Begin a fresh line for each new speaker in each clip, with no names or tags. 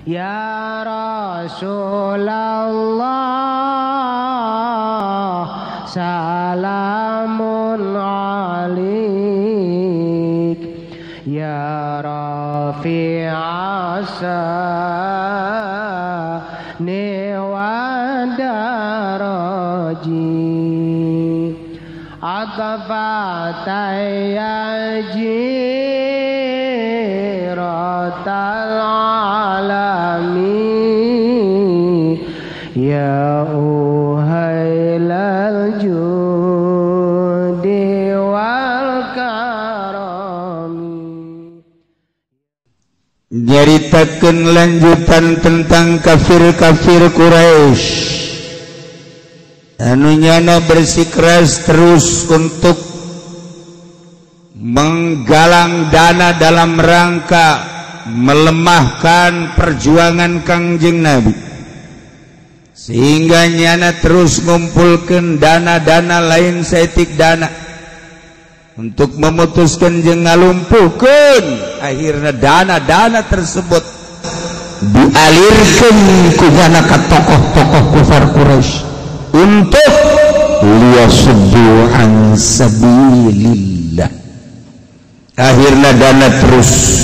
Ya Rasulullah salamun alaik ya rafi'as sani wa daraji atfata ya jiratal alami ya uhailal judi wal karami.
Nyaritakeun lanjutan tentang kafir-kafir Quraisy anu nyana bersikeras terus untuk menggalang dana dalam rangka melemahkan perjuangan Kangjeng Nabi, sehingga nyana terus ngumpulkan dana-dana lain saeutik dana untuk memutuskan jeung ngalumpuhkeun. Akhirna dana-dana tersebut dialirkan ku nyana ka tokoh-tokoh kufar Quraisy untuk liyasuddu an sabilillah. Akhirna dana terus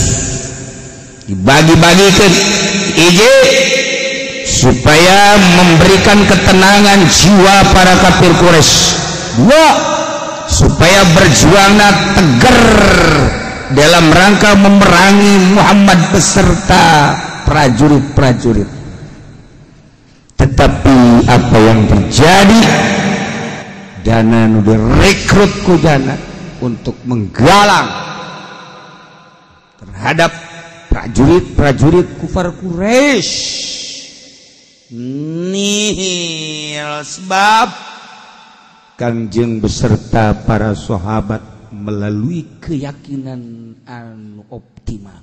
dibagi-bagikan ije supaya memberikan ketenangan jiwa para kafir Quraisy. Dua, supaya berjuangna tegar dalam rangka memerangi Muhammad beserta prajurit-prajurit. Tetapi apa yang terjadi? Dana nu direkrut ku dana untuk menggalang terhadap prajurit-prajurit kufar Quraisy. Nihil sebab Kangjeng beserta para sahabat melalui keyakinan anu optimal,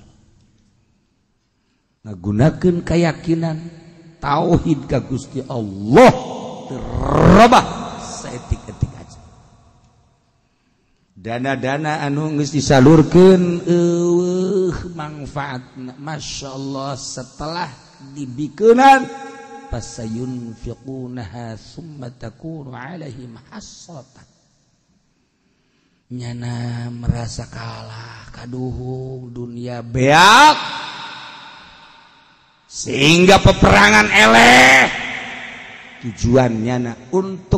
ngagunakeun keyakinan tauhid ka Gusti Allah terobah saetik-etik aja. Dana-dana anu geus disalurkeun eueuh mangfaatna, Masya Allah. Setelah dibikeunan fasayunfiqunaha summa takunu alaihim hasratan. Nyana merasa kalah kaduhung dunia beak sehingga peperangan eleh. Tujuannya na untuk